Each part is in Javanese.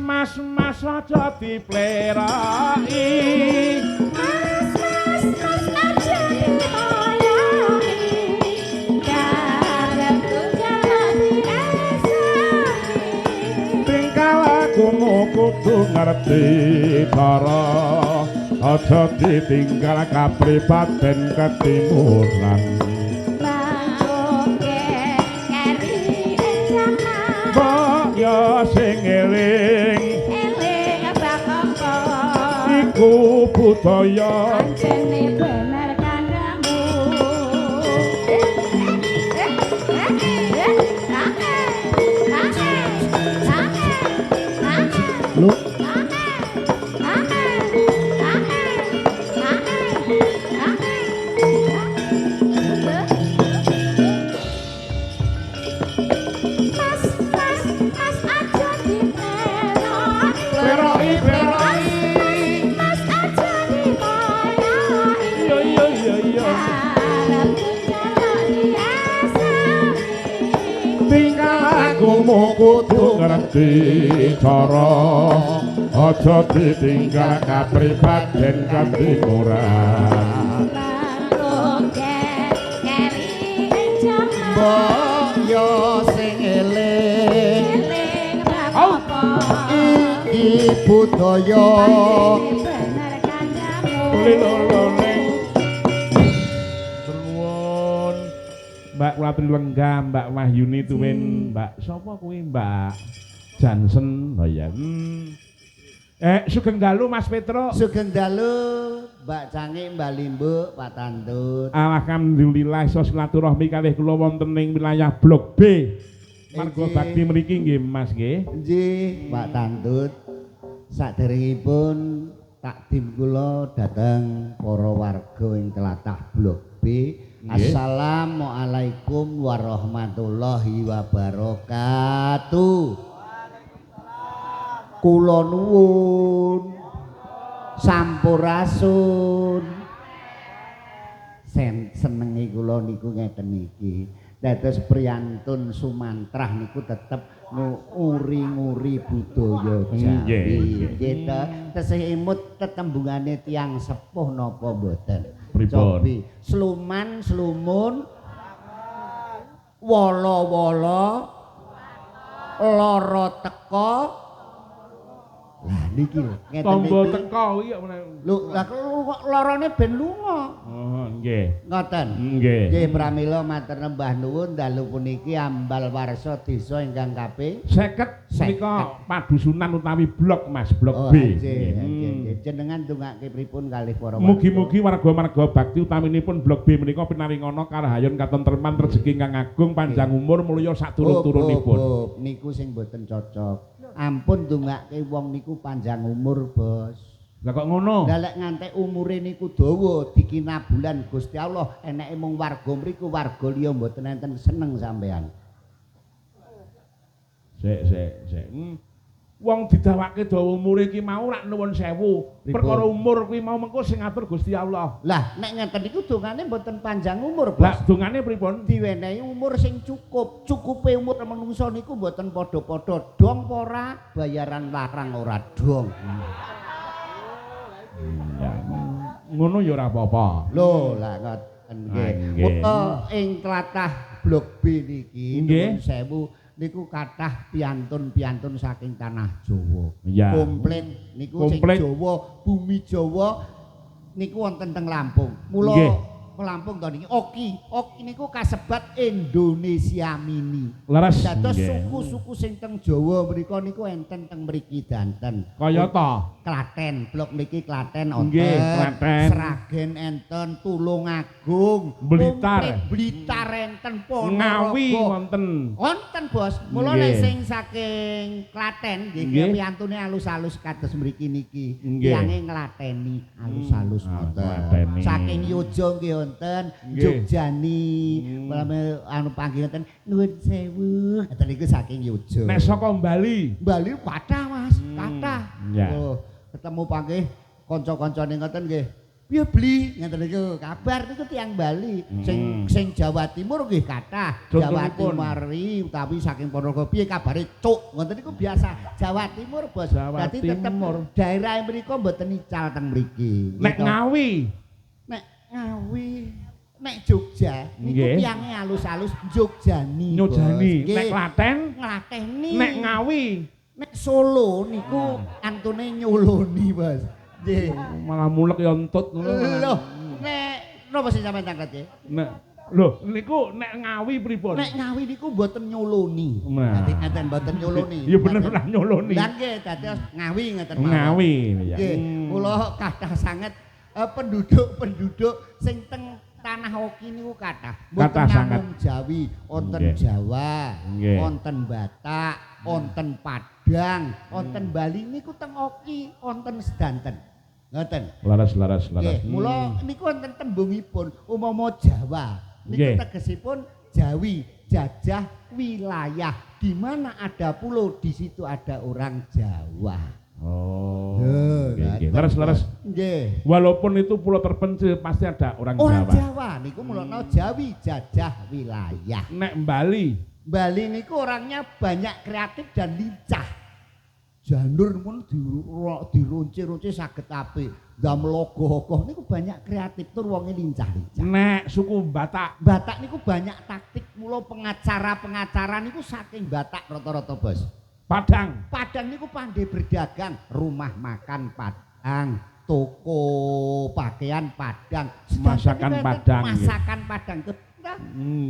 Mas mas aja dipleraki. Mas mas mas aja dipayahi. Karepku jaluk diesani. Tingkah lakumu kudu ngerti cara, aja ditinggal kapribaden ketimuran. Mangke keri ing jaman. Mbok ya sing eling eling bakoko iku budaya. Ancene bener kandhamu. Lho, Mas, mas, mas aja dipleroi. Pleroi, pleroi. Mas, aja dipayahi. Iya iya iya iya. Karepku njaluk diesani. Tingkah lakumu kudu ngerti cara, aja ditinggal kapribaden ketimuran. Mangke keri ing jaman. Mbok yo sing eling Eling bakopo. iki budaya. Ancene bener kandhamu. Lilolone. Nuwun. Mbak Kulatri Lenggah, Mbak Wahyuni tuwin, Mbak sapa kuwi Mbak Jansen. Oh iya. Sugeng dalu Mas Petro. Sugeng dalu Mbak Cangik, Mbak Limbuk, Pak Tantut. Alhamdulillah iso silaturahmi kalih kula wonten ing wilayah Blok B. Marga Inggih. bakti mriki nggih Mas nggih. Nggih, Pak Tantut. Saderengipun takdim kula dhateng para warga ing tlatah Blok B. Nggih. Assalamualaikum warahmatullahi wabarakatuh. Kula nuwun. Sampurasun. Senenge kula niku ngeten iki. Dados priyantun Sumantrah niku tetep nguri-nguri budaya Jawi. Nggih. Nggih to. Tesih imut tetembungane tiyang sepuh napa mboten? Pripun? Cobi sluman slumun wala-wala lara teka. Lah niki lho ngeten Tombo iki. teko kuwi kok meneh. Lho, lah kok larane ben lunga. Oh, nggih. Ngoten. Nggih. Nggih pramila matur nembah nuwun dalu puniki ambal warsa desa ingkang kaping 50 punika padusunan utawi blok Mas, blok Oh, B. nggih, Nggih. nggih, nggih. Jenengan ndongake pripun kalih para warga? Mugi-mugi warga-warga bakti utaminipun blok B menika pinaringana karahayon katentreman rejeki ingkang agung panjang umur mulya saturun-turunipun. Hop, hop, niku sing mboten cocok. Ampun ndongake wong niku panjang umur, Bos. Lah kok ngono? Lah lek ngantek umure niku dawa dikinabulan Gusti Allah, eneke mung warga mriku, warga liya mboten enten seneng sampean. Sik sik sik. Wong didawake dawa umure iki mau rak nuwun sewu. Pripun? Perkara umur kuwi mau mengko sing ngatur Gusti Allah. Lah nek ngeten niku dongane mboten panjang umur, Lah Bos. dongane pripun? Diwenehi umur sing cukup. Cukupe umur menungso niku mboten padha-padha. Dong apa ora, bayaran larang ora dong. Ya. Ngono ya ora apa-apa. Lho, lah ngoten nggih. Ah, nggih. Mula ing tlatah Blok B niki Nggih. nuwun sewu niku kathah piantun-piantun saking tanah Jawa. Iya. Komplit niku sing Komplit. Jawa, bumi Jawa niku wonten teng Lampung. Mula Nggih. Lampung to niki Oki, Oki niku kasebat Indonesia Mini. Leres. Dados Nggih. suku-suku sing teng Jawa mriku niku enten teng mriki danten. Kaya ta? Klaten, blok niki Klaten wonten. Nggih, Klaten. Sragen enten, Tulungagung, Blitar. komplit Blitar enten, Ponorogo. Ngawi wonten. Wonten, Bos. Mula Nggih. nek sing saking Klaten nggih Nggih. piyantune alus-alus kados mriki niki. Nggih. Tiyange nglateni alus-alus Ah, ngoten. nglateni. Saking Yojo nggih wonten, Nggih. Jogjani, mulane anu panggih wonten nuwun sewu. Ngoten niku saking Yojo. Nek saka Bali. Bali kathah, Mas, kathah. Ya. Oh, ketemu panggih kanca-kancane ngoten nggih. Piye beli ngeten niku kabar niku tiyang Bali. Sing sing Jawa Timur nggih kathah. Jawa Contonipun? Timur utawi saking Ponorogo piye kabare cuk. Ngoten niku biasa. Jawa Timur, Bos. Jawa Dadi tetep Timur. daerah mriku mboten ical teng mriki. Nek Gitu. Ngawi. Nek Ngawi, nek Jogja niku tiyange alus-alus Jogjani. Bos. Nyojani. Nggih. Nek Klaten, Nglateni. nek Ngawi Nek Solo niku antune nyoloni, Bos. Nggih. Malah mulek ya entut ngono. Loh, nek napa sing sampean tanglet nggih? Nek lho niku nek Ngawi pripun? Nek Ngawi niku mboten nyoloni. Nah. Dadi ngaten mboten nyoloni. Ya bener lah nyoloni. Lah nggih dados Ngawi ngaten mawon. Ngawi ya. Nggih, kula kathah sanget penduduk-penduduk sing teng Tanah Oki niku kathah. Mboten Kathah sanget. namung Jawi, wonten Jawa, wonten Batak, wonten Padang, wonten Bali niku teng Oki, wonten sedanten. Ngoten. Laras laras laras. Nggih, mula niku wonten tembungipun umama Jawa. Niku tegesipun Jawi, jajah wilayah. Di mana ada pulau, di situ ada orang Jawa. Oh. Lho, Nggih, nggih. ngaten. Leres leres. Nggih. Walaupun itu pulau terpencil pasti ada orang, Orang Jawa. Jawa niku mulakno Jawi, jajah wilayah. Nek Bali, Bali niku orangnya banyak kreatif dan lincah. Janur pun dironce-ronce saged apik. Ndamel ogoh-ogoh niku banyak kreatif tur wonge lincah-lincah. Nek suku Batak, Batak niku banyak taktik, mula pengacara-pengacara niku saking Batak rata-rata, Bos. Padang, Padang niku pandai berdagang, rumah makan Padang, toko pakaian Padang, Masakan Padang, nggih. Masakan Padang.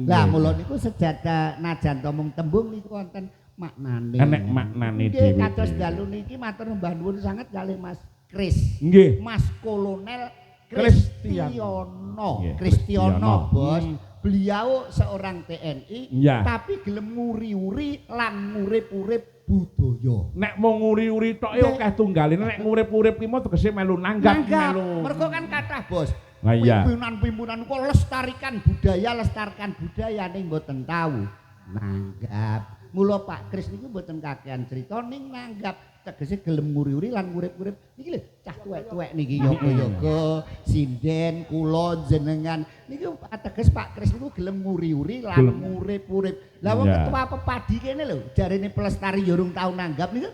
Lah mula niku sejada najan to mung tembung niku wonten maknane. Enek maknane Nggih, dhewe. kados dalu niki matur mbah nuwun sanget kalih Mas Kris. Nggih. Mas Kolonel Kristiono. Kristiono. Nggih, Kristiono, Bos. Beliau seorang TNI, tapi gelem nguri-uri lan ngurip-urip budaya. Nek mau nguri-uri tok ya akeh tunggale, nek ngurip-urip ki mau tegese melu nanggap, melu. Mergo kan kathah, Bos. Lah iya. Pimpinan-pimpinan kok lestarikan budaya, lestarikan budaya ning mboten tau nanggap. Mula Pak Kris niku mboten kakean crita ning nanggap, tegese gelem nguri-uri lan ngurip-urip. Niki lho cah tuwek-tuwek niki yoga-yoga, sinden, kula jenengan niku teges Pak Kris niku gelem nguri-uri lan ngurip-urip. Lah wong ketua Pepadi kene lho jarene pelestari yo urung tau nanggap niku.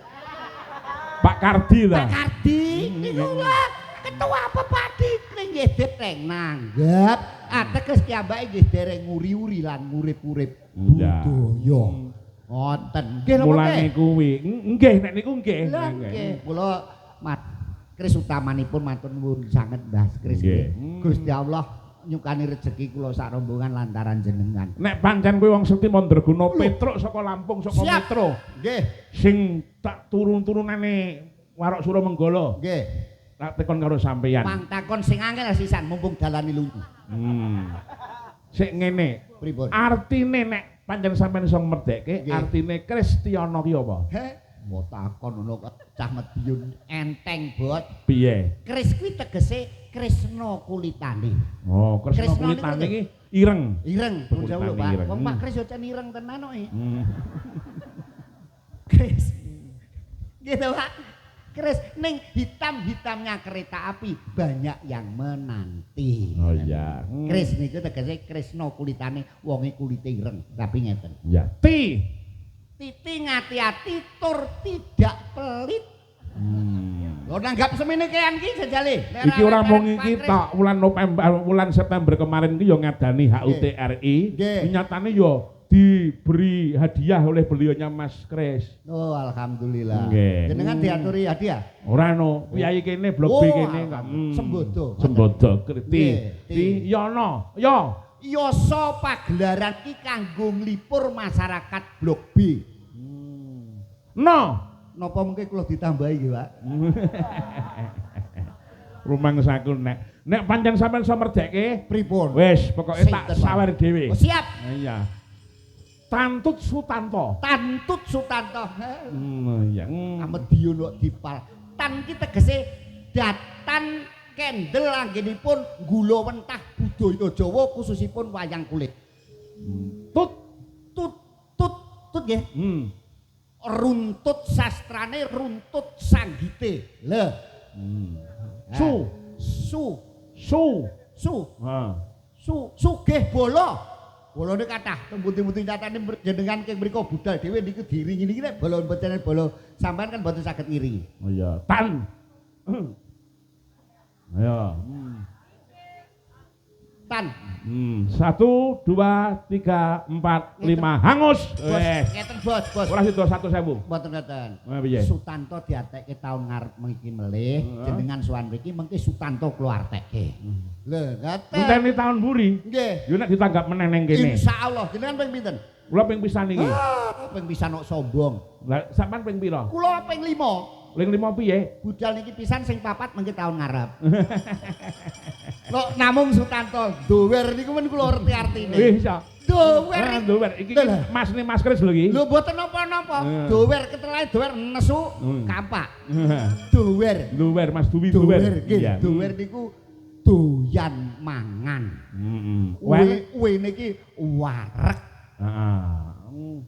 Pak Kardi lah. Pak Kardi niku lah ketua Pepadi nggih dereng nanggap. Ateges piyambake nggih dereng nguri-uri lan ngurip-urip budaya. Ngoten. Nggih napa Mulane kuwi. Nggih nek niku nggih. Lah nggih, kula Mat Kris utamanipun matur nuwun sanget Mbah Kris nggih. Gusti Allah nyukani rejeki kula sak rombongan lantaran jenengan. Nek pancen kuwi wong sekti mandraguna Petruk saka Lampung saka Metro. Nggih. Sing tak turun-turunane Warok Sura Menggala. Nggih. Tak tekon karo sampeyan. Mang takon sing angel sisan mumpung dalane lunyu. Sik ngene. Pripun? Artine nek pancen sampeyan iso merdekke, artine Kristiono ki apa? He, mau takon ngono cah Madiun enteng, Bot. Piye? Kris kuwi tegese Krisna kulitane. Oh, Krisna kulitane iki ireng. Ireng, nuwun sewu lho, Pak. Wong Pak Kris yo cen ireng tenan kok. Kris. Gitu, Pak. Kris ning hitam-hitamnya kereta api banyak yang menanti. Oh iya. Kris niku tegese Krisna kulitane, wonge kulite ireng, tapi ngeten. Ya. Ti. Titi ngati-ati tur tidak pelit. Lho nanggap semene kean ki jajale. Iki ora mung iki tok, wulan November, wulan September kemarin ki yo ngadani HUT RI. Nyatane yo diberi hadiah oleh beliaunya Mas Kris. Oh, alhamdulillah. Nggih. Jenengan diaturi hadiah? Ora no, priyayi kene blok B kene kok. Sembodo. Sembodo Ti. Ti Yono, yo. Yasa pagelaran ki kanggo nglipur masyarakat blok B. No. Napa mungkin kula ditambahi nggih, Pak? Rumangsaku nek nek pancen sampean iso merdeke, pripun? Wis, pokoke tak sawer dhewe. Oh, siap. Iya. Tantut Sutanto. Tantut Sutanto. Iya. Amediun kok dipal. Tan ki tegese datan kendel anggenipun gula wentah budaya Jawa khususipun wayang kulit. Tut tut tut tut nggih. Runtut sastrane, runtut sanggite. Lho. Su su Su. Su. Heeh. Su sugih bola. Bolone kathah, teng pundi-pundi nyatane jenengan keng mriku budal dhewe niku diiringi niki nek bola mboten bola sampean kan mboten saged ngiringi. Oh iya, tan. Ayo. Tan. 1 2 3 4 5 hangus. Wes. Ngeten bos, bos. Ora sida 100.000. Mboten ngeten. Piye? Sutanto diatekke taun ngarep mriki melih, jenengan sowan mriki mengki Sutanto kula artekke. Lho, ngeten. Ngenteni taun mburi. Nggih. Yo nek ditanggap meneh ning kene. Insyaallah jenengan ping pinten? Kula ping pisan iki. Ping pisan kok sombong. Lah sampean ping pira? Kula ping 5. Ping 5 piye? Budal niki pisan sing papat mengki taun ngarep. Lho namung Sutanto dower niku men kula ngerti artine. Wih iso. Dower. Dower iki masne Mas Kris lho iki. Lho mboten napa-napa. Dower ketelae dower nesu kampak. Dower. Dower Mas Duwi dower. Nggih, dower niku doyan mangan. Heeh. Uwe niki wareg. Heeh.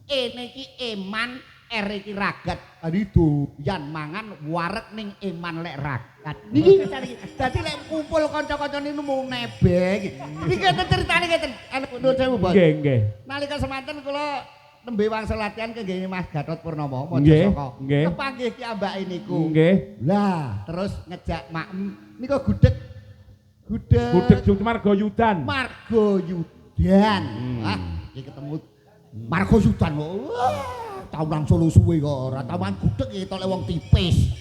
E niki eman, R iki ragat. Dadi doyan mangan wareg ning eman lek ragat. Niki cari. Dadi lek kumpul kanca-kancane mung nebeng. Niki enten critane ngeten. Anu nuwun sewu, Bos. Nggih, nggih. Nalika semanten kula nembe wangsul latihan kenging Mas Gatot Purnomo Mojosaka. Kepanggih ki ambake niku. Nggih. Lah, terus ngejak makem nika gudeg. Gudeg. Gudeg Jogja Margoyudan. Margoyudan. Wah, iki ketemu Margoyudan kok. Tau nang Solo suwe kok ora tau mangan gudeg iki tolek wong tipis.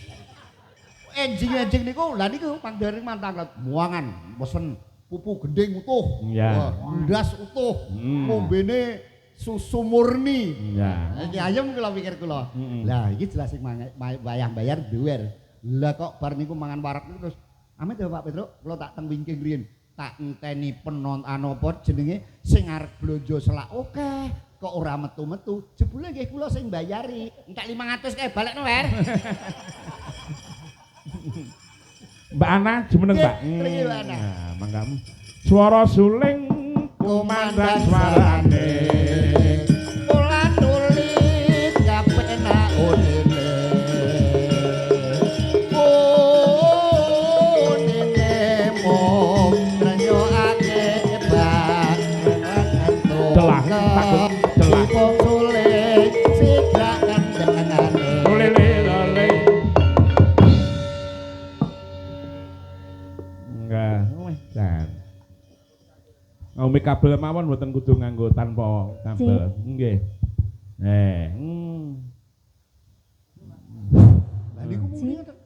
Enjing-enjing niku lha niku pangdering mantang muangan pesen pupu gending utuh. Iya. Ndas utuh. Ngombene susu murni. Iya. Iki ayem kula pikir kula. Lah iki jelas sing wayah bayar duwer. Lah kok bar niku mangan wareg niku terus amit ya Pak Petruk, kula tak teng wingking riyin. Tak enteni penon anu apa jenenge sing arep blonjo selak oke. Kok ora metu-metu, jebule nggih kula sing mbayari. Entek 500 kae balekno, Wer. Mbak Ana jumeneng, Mbak. Nggih, Mbak Ana. Nah, mangga. Swara suling kumandang swarane. Kula tulis kapenak onene. Onene mung renyokake bak Celah takut celah. Wong suling sigrak kandhangane. Lele lele. Enggak, weh jan. Ngombe kabel mawon mboten kudu nganggo tanpa kabel. Nggih. Lah niku muni ngoten.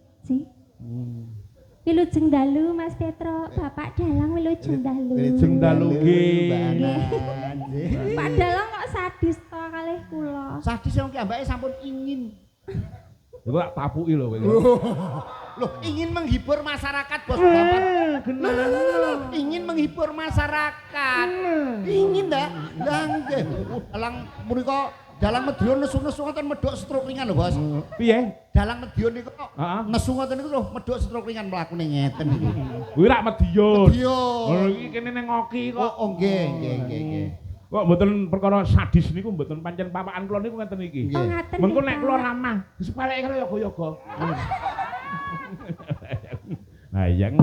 Wilujeng dalu Mas Petro, Bapak Dalang wilujeng dalu. Wilujeng dalu nggih. Pak Dalang kok sadis to kalih kula. Sadis wong ki ambake sampun ingin. Iku tak tapuki lho kowe. Loh, ingin menghibur masyarakat, Bos Bapak. Lho, ingin menghibur masyarakat. Ingin ndak? Lah nggih. Dalang menika dalang Medion nesu-nesu ngoten medhok stroke ringan lho, Bos. Piye? Dalang Medion niku nesu ngoten niku lho medhok stroke ringan mlakune ngeten iki. Kuwi rak Medion. Medion. Lho iki kene ning ngoki kok. Oh, nggih, nggih, nggih, nggih. Kok mboten perkara sadis niku mboten pancen papakan kula niku ngeten iki. Oh, ngaten. Mengko nek kula ramah, disepeleke karo yoga-yoga. Nah, yang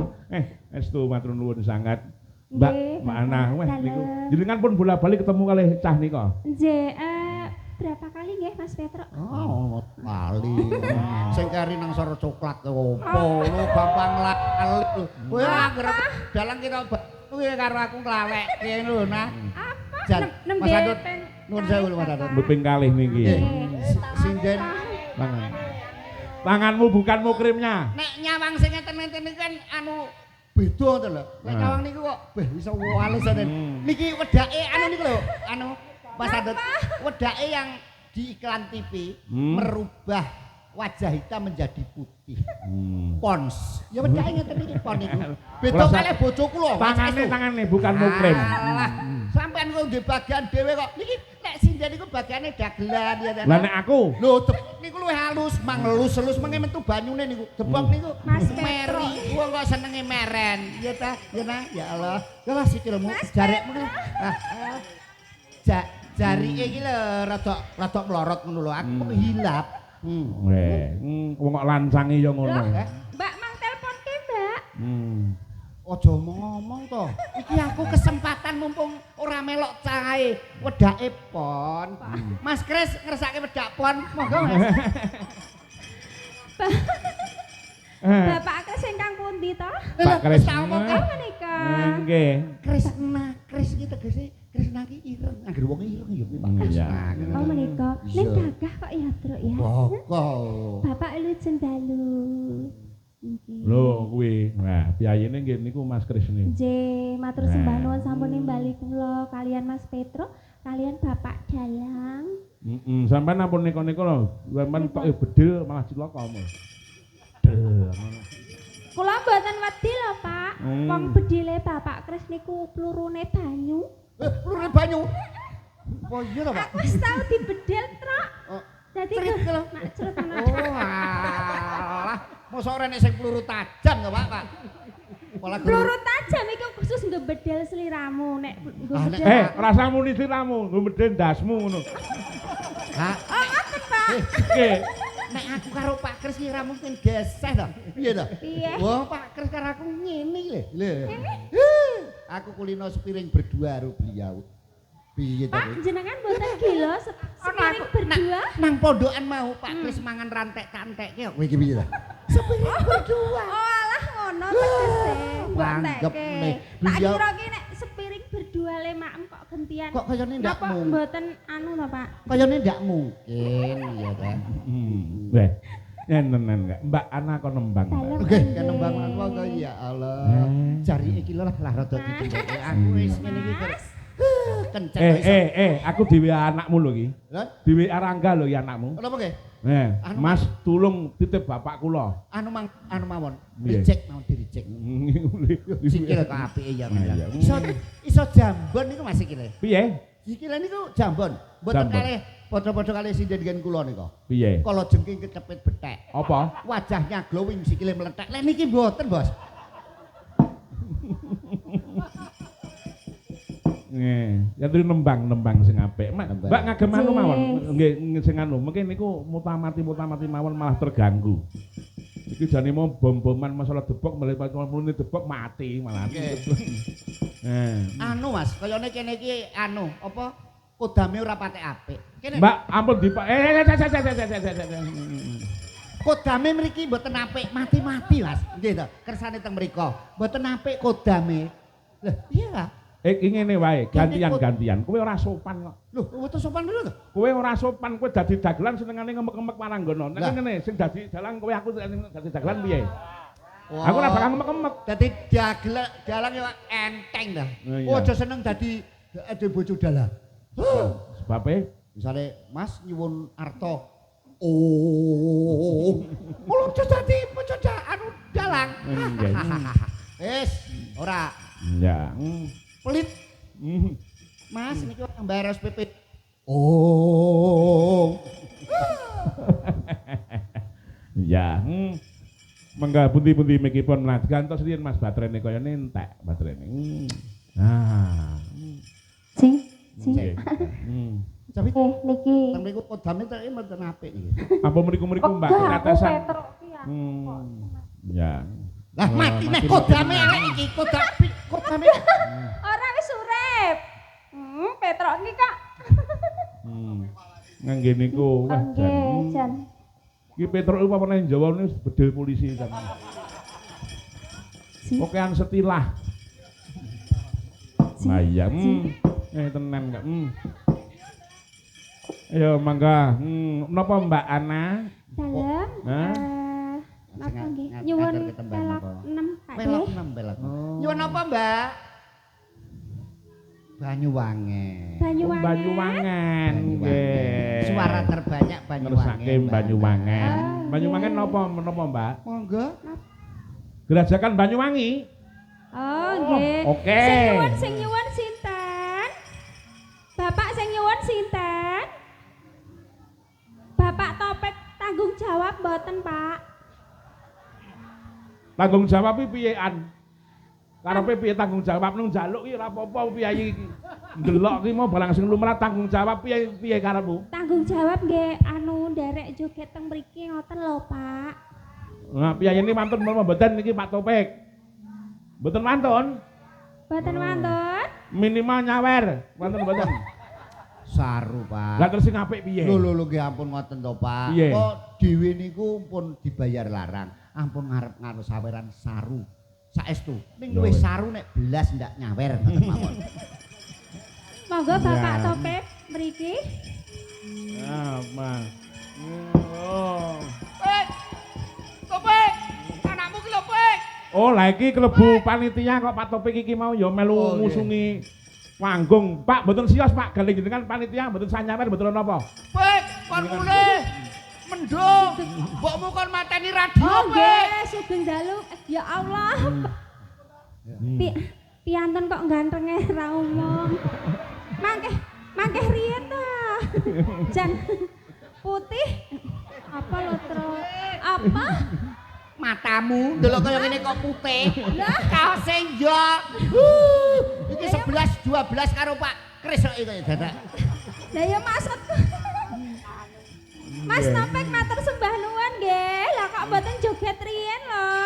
estu matur nuwun sangat. Mbak Mbak Ana weh niku. Jenengan pun bola-bali ketemu kalih cah nika. Nggih, berapa kali nggih Mas Petro? Oh, kali. Sing kari nang soro coklat opo lho gampang lali lho. Kowe anggere dalang kita kuwi karo aku nglawekke lho nah. Apa? Mas Adut. Nuwun sewu lho Mas Adut. Ping kalih niki. Sinden tangan. Tanganmu bukan mukrimnya. Nek nyawang sing ngeten-ngeten iki kan anu beda ngoten lho. Nek nyawang niku kok beh iso halus ngoten. Niki wedake anu niku lho, anu Mas Adut, wedake yang di iklan TV merubah wajah hitam menjadi putih. Pons. Ya wedake ngeten iki pon niku. Beda kalih bojoku lho. Tangane bukan mukrim. Sampeyan kok ndek bagian dhewe kok. Niki nek sinden niku bagiane dagelan ya ta. Lah nek aku lho niku luwih halus, mangelus-elus menge metu banyune niku. Debok niku Mas Petro. Meri. Wong kok senenge meren. Ya ta, ya nah, ya Allah. Yalah sikilmu jarekmu. Ah. Jarike iki lho rada mlorot ngono lho. Aku kok hilap. Weh, wong kok lancange ya ngono. Mbak mang teleponke, Mbak. Aja omong-omong to. Iki aku kesempatan mumpung ora melok cahe wedake pon. Mas Kris ngersake wedak pon, monggo Mas. Bapak Kris ingkang pundi to? Pak Kris. Tak omong Oh menika. Nggih. Krisna, Kris iki tegese Krisna ki ireng. Angger wong ireng ya kuwi Pak Krisna. Oh menika. Ning gagah kok ya, Truk ya. Boko. Bapak wilujeng dalu. Nggih. Lho kuwi. Nah, piyayine nggih niku Mas Kris niku. Nggih, matur sembah nuwun sampun nimbali kula kalian Mas Petro, kalian Bapak Dalang. Heeh, sampean ampun neko-neko lho. Sampean tok bedil malah cilaka mu. Del ngono. Kula mboten wedi lho, Pak. Wong bedile Bapak Kris niku plurune banyu. Plurune banyu. Oh iya to, Pak. Aku wis tau dibedil, Truk. Dadi mak crut ngono. Oh alah, mosok ora nek sing peluru tajam to, Pak, Pak. Peluru tajam iku khusus nggo bedil sliramu nek nggo bedil. Rasa muni sliramu, nggo bedil ndasmu ngono. Ha. Oh, ngoten, Pak. Nggih. Nek aku karo Pak Kris iki ora mungkin geseh to. Piye to? Piye? Wah, Pak Kris karo aku ngene iki lho. Aku kulino sepiring berdua karo beliau. Piye to? Pak, jenengan mboten gila sepiring berdua? Nang pondokan mau Pak Kris mangan rantek-tantekke kok. Kowe iki piye to? Sepiring berdua. Oh alah ngono tegese. Mbok Anggep entekke. Tak kira ki nek sepiring berdua le makem kok gentian. Kok kayane ndak mungkin. Mboten anu to, Pak. Kayane ndak mungkin ya ta. Weh. Yen tenan enggak. Mbak Ana kon nembang. Nggih, kan nembang monggo ya Allah. Jari iki lho lah rada dicendheke. Aku wis ngene iki kenceng. Aku dhewe anakmu lho iki. Dhewe Arangga lho iki anakmu. Napa nggih? Mas tulung titip bapak kula. Anu mang anu mawon. Reject mawon direject. Sikile kok apike ya Mas. Iso jambon niku Mas sikile. Piye? Sikile niku jambon. Mboten kalih padha-padha kalih sinden kula nika. Piye? Kala jengking kecepit bethek. Apa? Wajahnya glowing sikile meletek. Lah niki mboten, Bos. Nggih, ya terus nembang-nembang sing apik. Mbak ngagem anu mawon, nggih sing anu, mungkin niku mutamati mawon malah terganggu. Iki jane mau bom-boman masalah debok mlepat mlune debok mati malah. Anu Mas, kayane kene iki anu apa kodame ora patek apik. Kene Mbak, ampun dipak. Kodame mriki mboten apik, mati-mati Mas. Nggih to, kersane teng mriko. Mboten apik kodame. Lho, piye ta? Iki ngene wae, gantian-gantian. Kowe ora sopan kok. Lho, mboten sopan lho to? Kowe ora sopan, kowe dadi dagelan senengane ngemek-ngemek waranggana. Nek ngene, sing dadi dalang kowe aku dadi dagelan piye? Aku ora bakal ngemek-ngemek. Dadi dagelan dalang yo enteng ta. Oh, aja seneng dadi bojo dalang. Sebabe misale Mas nyuwun arta. Oh. Mulo aja dadi bojo anu dalang. Wis, ora. Ya. Pelit. Mas niki ora mbayar SPP. Oh. Ya. Mangga pundi-pundi mikipun lan gantos riyen Mas baterene kaya entek baterene. Ah. Sing sing. Tapi niki teng mriku kodame tek mboten apik niki. Apa mriku-mriku Mbak ketetesan. Ya. Lah mati nek kodame elek iki, kodame. Ora wis urip. Petruk iki kok. Ngangge niku wah jan. Iki Petruk iku apa nang Jawa niku bedil polisi sampean. Okean setilah. Nah iya, tenan kok. Ayo mangga. Napa Mbak Ana? Dalem. Napa nggih? Nyuwun pelok 6 Pak. Pelok 6 pelok. Nyuwun apa, Mbak? Banyuwangen. Banyuwangen. Banyuwangen. Nggih. Suara terbanyak Banyuwangen. Ngersake Banyuwangen. Banyuwangen napa menapa, Mbak? Monggo. Gerajakan Banyuwangi. Oh, nggih. Oke. Sing nyuwun sinten? Bapak sing nyuwun sinten? Bapak Topik tanggung jawab mboten, Pak? Tanggung jawab iki piyean? Karepe piye tanggung jawab nang njaluk iki ora apa-apa piye iki. Ndelok iki mau barang sing lumrah tanggung jawab piye piye karepmu? Tanggung jawab nggih anu nderek joget teng mriki ngoten lho, Pak. Nah, piyayene mantun menapa mboten niki Pak Topik? Mboten wantun. Mboten wantun. Minimal nyawer. Wonten mboten? Saru, Pak. Lah terus sing apik piye? Lho lho lho nggih ampun ngoten to, Pak. Kok dhewe niku pun dibayar larang. Ampun ngarep-ngarep saweran saru. Saestu. Ning luwih saru nek belas ndak nyawer ngoten mawon. Monggo Bapak Topik mriki. Ah, Mas. Oh. Pik. Topik. Anakmu ki lho, Pik. Oh, lah iki klebu panitia kok Pak Topik iki mau ya melu ngusungi panggung. Pak, mboten sios Pak, gale jenengan panitia mboten sanyawer mboten napa. Pik, kon mulih. Mendung. Mbokmu kon mateni radio, oh, nggih, sugeng dalu. Ya Allah. Piantun kok gantenge ra umum. Mangkeh, mangkeh riyen ta. Jan putih. Apa lho, Tro? Apa? Matamu ndelok kaya ngene kok putih. Lah, kaose yo. Iki 11 12 karo Pak Kris kok iki dadak. Lah ya maksudku. Mas Topik matur sembah nuwun nggih. Lah kok mboten joget riyen lho.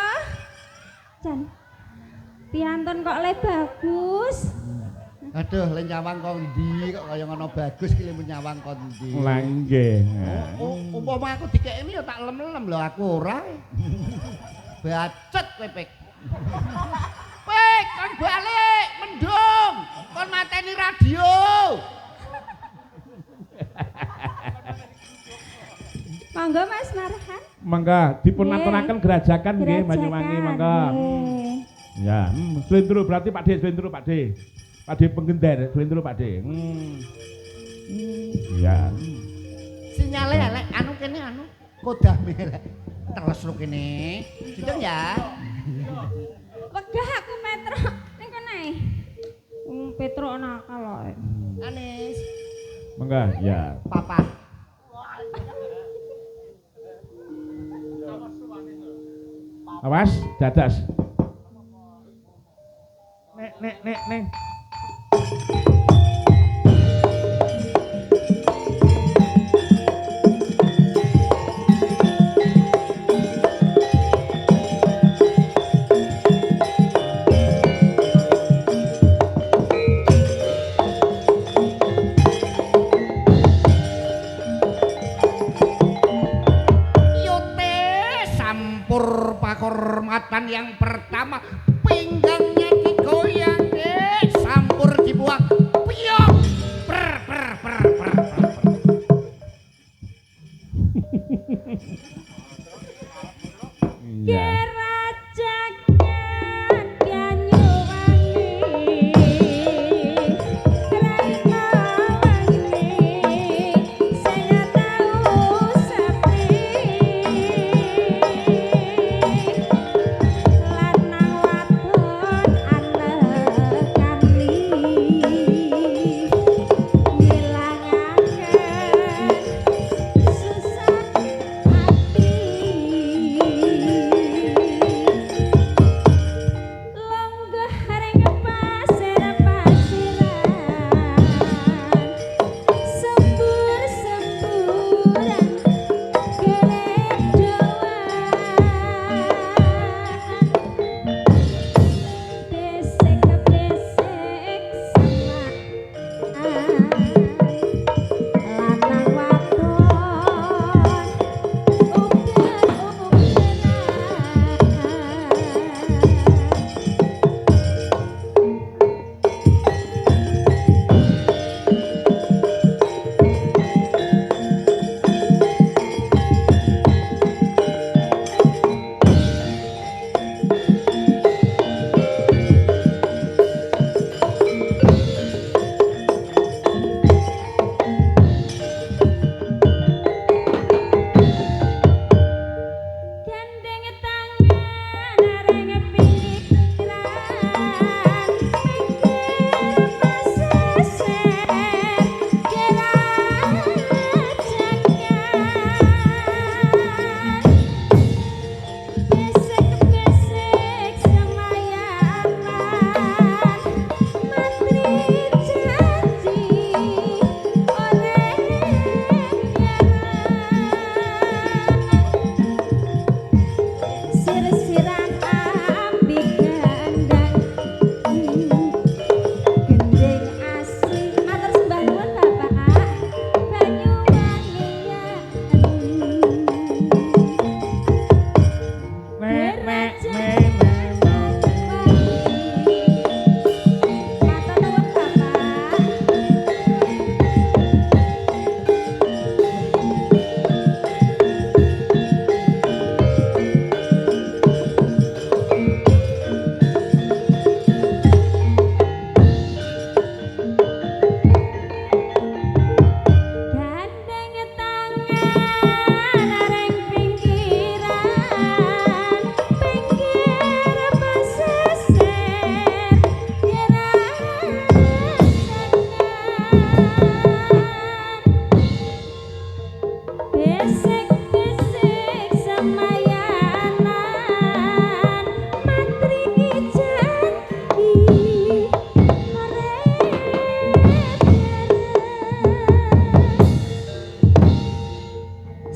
Jan. Piantun kok le bagus. Aduh, le nyawang kok ndi kok kaya ngono bagus ki le nyawang kok ndi. Lah nggih. Umpama aku dikekne ya tak lem-lem lho aku ora. Bacot kowe, Pik. Pik, kon balik, mendung. Kon mateni radio. Monggo Mas Marhan. Mangga dipun aturaken gerajakan nggih Banyuwangi mangga. Ya, slendro berarti Pak D, slendro Pak D. Pak D penggender, slendro Pak D. Ya. Sinyale elek anu kene anu kodame elek. Terus lu kene. Jujur ya. Wegah aku metro ning kono ae. Petro nakal kok. Anis. Mangga, ya. Papa. Awas, dadas. Nek nek nek nek. Yote sampur pakormatan yang pertama, pinggangnya digoyang, sampur dibuang, piyok, per per per per per. Gerajakan Banyuwangi, Krainawangi, saya tahu sepi, lanang wadon.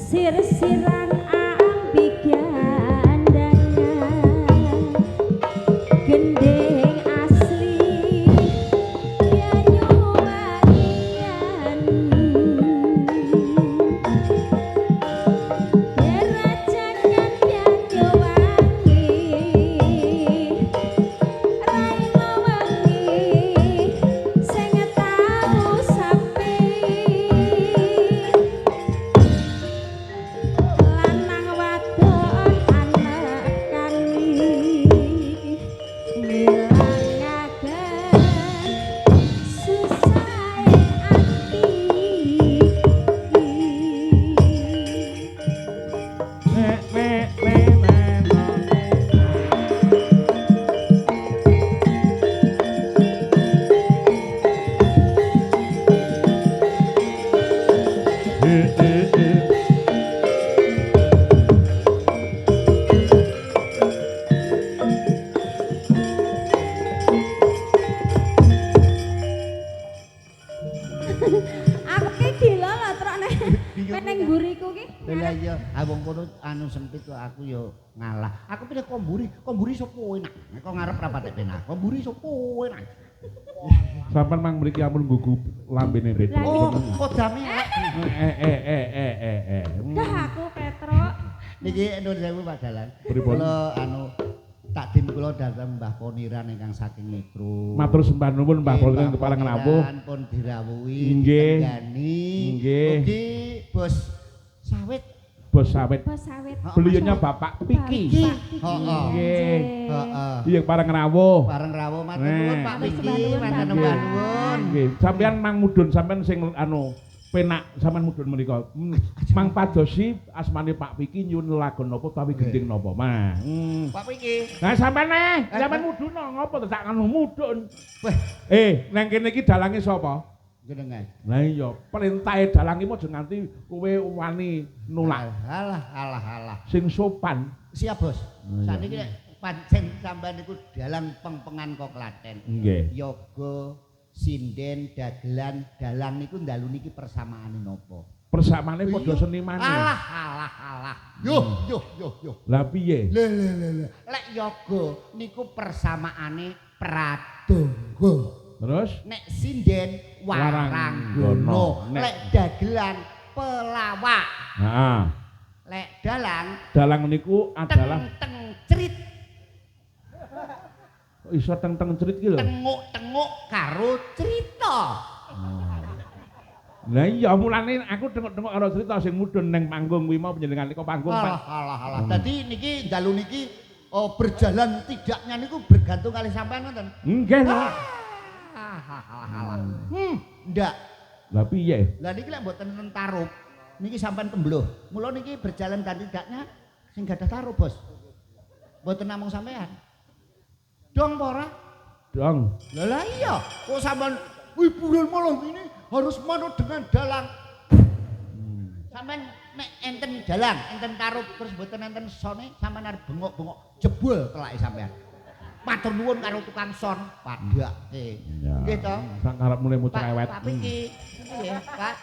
Sir-siran ambi gandangan gending asli Banyuwangian Gerajakan Banyuwangi Raina wengi sing tau sapi lanang wadon anekani ngilangaken susahe ati. Nek nek nek nek nek. Eh eh eh. Aku ki gila lho trok nek ning mburiku ki. Lah iya, ah wong kono anu sempit kok aku yo ngalah. Aku pilih kok mburi, kok mburi sapa enak. Nek kok ngarep ra patek penak. Kok mburi sapa enak. Sampeyan mang mriki ampun gugu lambene beda. Oh, kodame elek. Eh eh eh eh eh eh. Dah aku Petruk. Niki nuwun sewu Pak Dalang. Pripun? Kula anu takdim kula dhateng Mbah Poniran ingkang saking Metro. Matur sembah nuwun Mbah Poniran kepareng rawuh. Pun dirawuhi, Nggih. ditenggani. Nggih. Ugi bos sawit. Bos sawit. Bos sawit. Beliaunya Bapak Piki. Piki. Pak Piki. Heeh. Nggih. Heeh. Iya pareng rawuh. Bareng rawuh matur Nah. nuwun Pak Matur Piki, sembah nuwun, matur Pak. sembah nuwun. Nggih, sampeyan mang mudhun sampeyan sing anu penak sampeyan mudhun menika. Mang padosi asmane Pak Piki nyuwun lagon napa utawi gending napa. Mah. Pak Piki. Nah sampeyan neh, sampeyan mudhun ngopo to sak anu mudhun. Weh, Nang kene iki dalange sapa? jenengan. Lah iya, perintahe dalang iki aja nganti kowe wani nolak. Alah alah alah. Sing sopan. Siap, Bos. Oh, iya. Saniki nek pancen sampean niku dalang pengpengan kok Klaten. Nggih. Yoga, sinden, dagelan, dalang niku dalu niki persamaane napa? Persamane padha senimane. Alah alah alah. Yo yo yo yo. Lah piye? Le le le le. Lek yoga niku persamaane pradonga. Terus Nek sinden waranggana, Nek- lek dagelan pelawak, heeh. lek dalang Dalang niku adalah teng-teng cerit, kok iso teng-teng cerit ki lho. tenguk-tenguk karo cerita. Lah iya mulane aku tengok-tengok karo cerita sing mudhun neng panggung kuwi mau panjenengan nika panggung Pak. Alah alah alah. Dadi niki dalu niki oh, berjalan tidaknya niku bergantung kali sampean ngoten. Nggih lho. Alah alah alah. Ndak. Lah piye? Lah niki lek mboten enten tarup, niki sampean tembluh. Mula niki berjalan dan tidaknya sing gadah tarup, Bos. Mboten namung sampean. Dong apa ora? Dong. Lah lah iya, kok sampean hiburan malam ini harus manut dengan dalang. Sampean nek enten dalang, enten tarup terus mboten enten sone, sampean arep bengok-bengok jebul telake sampean. Matur nuwun karo tukang son, padhake. Nggih to? Sak karepmu lemu Pak, cerewet. Pak Piki, nggih, Pak.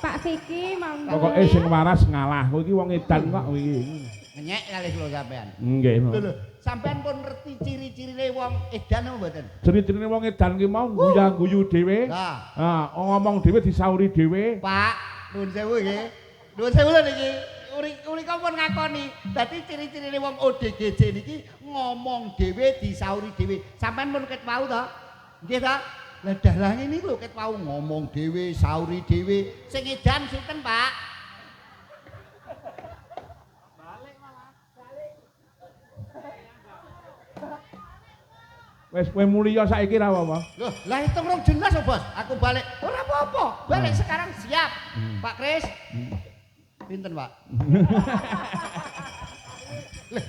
Pak Vicky monggo. Pokoke sing waras ngalah. Kowe iki wong edan kok kowe iki. Ngenyek kali kula sampean. Nggih. Lho lho, sampean pun ngerti ciri-cirine wong edan apa mboten? Ciri-cirine wong edan ki mau guya-guyu dhewe. Lah, Ah, ngomong dhewe disauri dhewe. Pak, nuwun sewu nggih. Nuwun sewu lho niki. Urika pun ngakoni. Dadi ciri-cirine wong ODGJ niki ngomong dhewe disauri dhewe. Sampean pun ket wau to? Nggih to? Lah dalange niku lho ket wau ngomong dhewe, sauri dhewe. Sing edan sinten, Pak? Wis kowe muliya saiki ra apa-apa. Loh, lah hitung rong jelas oh, Bos. Aku balik. Ora apa-apa. Balik sekarang siap. Pak Kris. Pinten, Pak? Leh,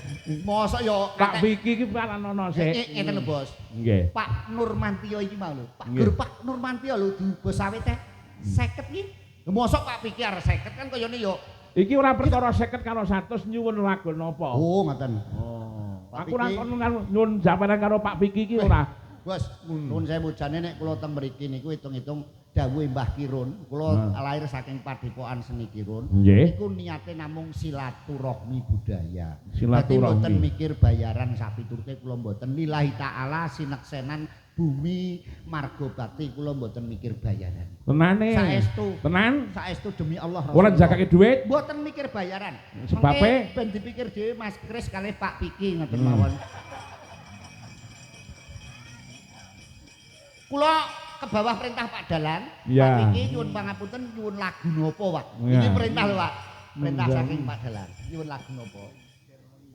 mosok yo Pak Vicky iki paran ana sik. Ngeten lho, Bos. Nggih. Pak Nurmantio iki mau lho. Pak Nggih. Guru Pak Nurmantio lho di bos sawit teh 50 iki. Lho mosok Pak Vicky arep 50 kan kayane yo. Iki ora perkara 50 karo 100 nyuwun lagu napa. Oh, ngoten. Oh. Pak Aku ora Vicky. kono karo nyuwun jawaban karo Pak Vicky iki ora. Bos, nuwun sewu jane nek kula teng mriki niku hitung-hitung dawuhe Mbah Kirun, kula lahir saking Padepokan Seni Kirun. Niku niate namung silaturahmi budaya. Dadi mboten mikir bayaran sapiturute kula mboten, lillahi taala sineksenan bumi margo bakti kula mboten mikir bayaran. Tenane. Saestu. Tenan? Saestu demi Allah. Ora njakake dhuwit? Mboten mikir bayaran. Sebabe ben dipikir dhewe Mas Kris kalih Pak Piki ngoten mawon. Kula ke bawah perintah Pak Dalang, ya. Pak Piki nyuwun pangapunten nyuwun lagu napa, Pak? Ya. Iki perintah lho, Pak. Perintah saking Pak Dalang. Nyuwun lagu napa?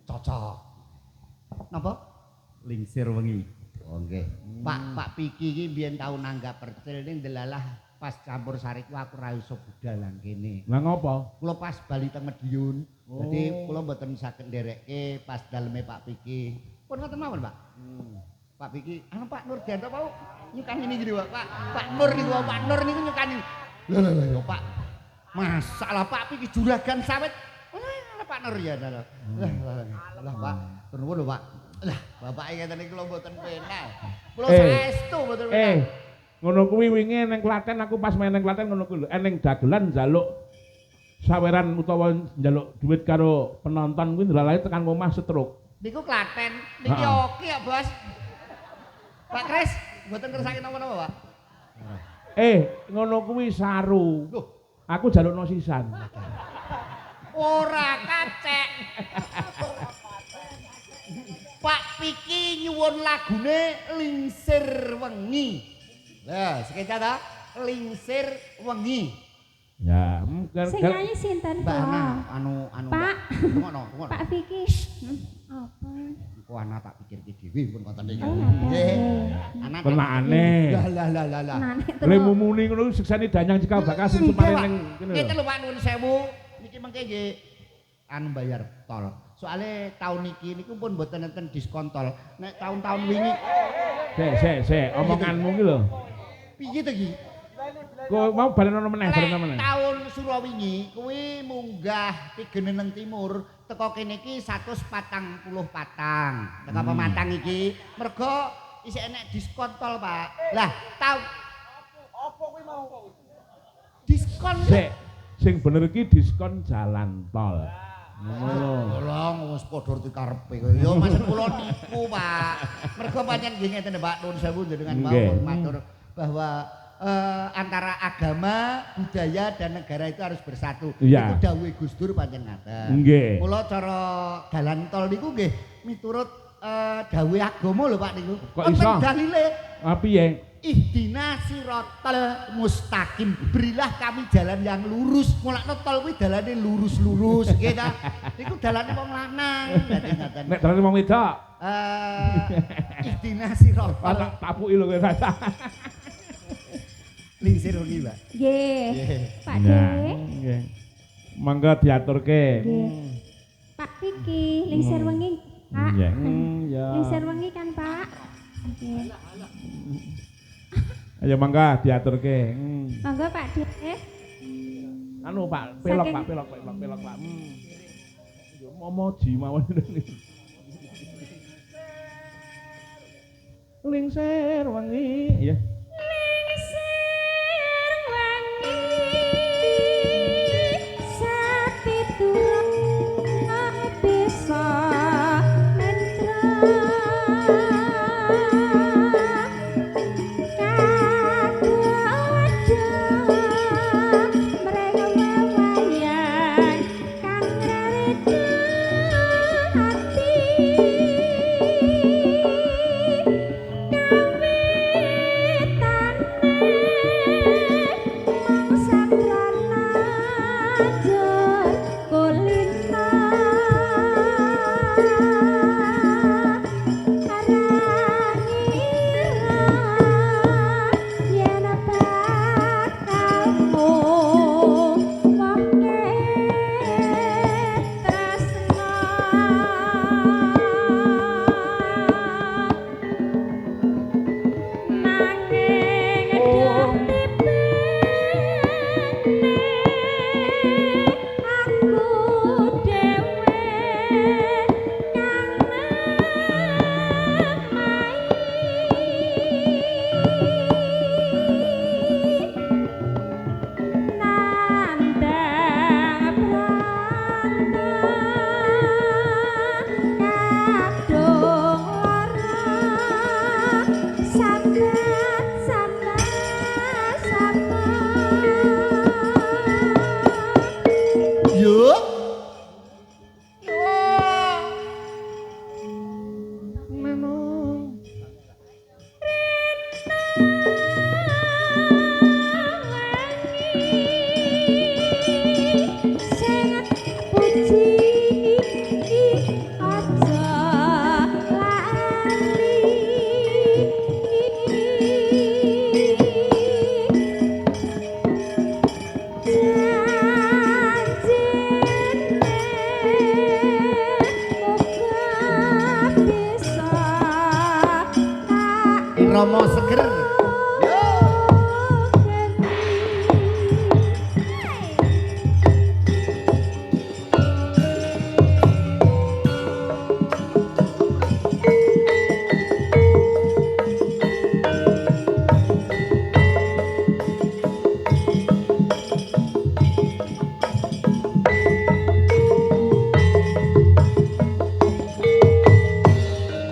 Cocok. Napa? Lingsir Wengi. Oh nggih. Pak Piki iki mbiyen tau nanggap percil ning delalah pas campur sari ku aku ra iso budal nang kene. Lah ngopo? Kula pas bali teng Madiun. Dadi kula mboten saged nderekke pas daleme Pak Piki. Pun ngoten mawon, Pak. Pak Piki, anu Pak Nur Dianto mau nyukani niki lho, Pak. Pak Nur niku, Pak Nur niku nyukani. Lho lho lho, Pak. Masalah Pak Piki juragan sawit. Lah Pak Nur ya lho. Lah lah Pak, nuwun lho Pak. Lah bapake ngeten iki kula mboten penak. Kula saestu mboten penak. Ngono kuwi wingi ning Klaten aku pas main ning Klaten ngono kuwi lho, eneng dagelan njaluk saweran utawa njaluk duit karo penonton kuwi ndelalae tekan omah stroke. Niku Klaten, niki oke ya, Bos. Pak Kris, mboten kersake napa-napa, Pak? Ngono kuwi saru. Loh, aku jalukno sisan. Ora kacek. Pak Piki nyuwun lagune Lingsir Wengi. Lah, sekeca ta? Lingsir Wengi. Ya, sing nyanyi sinten, Mbak Ana, anu Pak. Rungokno, rungokno. Pak Piki. Apa? Engko ana tak pikirke dhewe pun konten iki. Nggih. Ana tenane. Lah lah lah lah. Le mumuni ngono siksane danyang cikal bakal sing sumane ning kene. Ngeten lho Pak nuwun sewu, niki mengke nggih anu bayar tol. Soale taun niki niku pun mboten enten diskon tol. Nek taun-taun wingi sik sik omonganmu ki lho. Piye to iki? Kok mau balenono meneh, balenono meneh. Taun sura wingi kuwi munggah Tigeneneng Timur teko kene iki 144. Teko Pematang iki mergo isih enek diskon tol, Pak. Lah, taun opo kuwi mau? Diskon sik, sing bener iki diskon jalan tol. Ngono. Lha wis padha ngerti karepe kowe. Ya maksud kula niku, Pak. Mergo pancen nggih ngeten Pak, nuwun sewu jenengan mawon matur bahwa antara agama, budaya dan negara itu harus bersatu. Iya. Itu dawuhe Gus Dur pancen ngaten. Nggih. Kula cara dalan tol niku nggih miturut dawuhe agama lho Pak niku. Kok iso? Dalile. Ah piye? Ihdina siratal mustaqim. Berilah kami jalan yang lurus. Mulakno tol kuwi dalane lurus-lurus nggih ta. Niku dalane wong lanang. Dadi ngaten. Nek dalane wong wedok. Ihdina siratal. Tak tapuki lho kowe. Lingsir wengi, Pak. Nggih. Pak De. Nggih. Mangga diaturke. Nggih. Pak Piki, lingsir wengi, Pak. Nggih. Ya. Lingsir wengi kan, Pak. Nggih. Ayo mangga diaturke. Mangga Pak De. Anu Pak, pelok Pak, pelok pelok pelok Pak. Yo momoji mawon. Lingsir wengi, ya. Lingsir wengi sapitu bisa mentra kang Romo seger. Yo.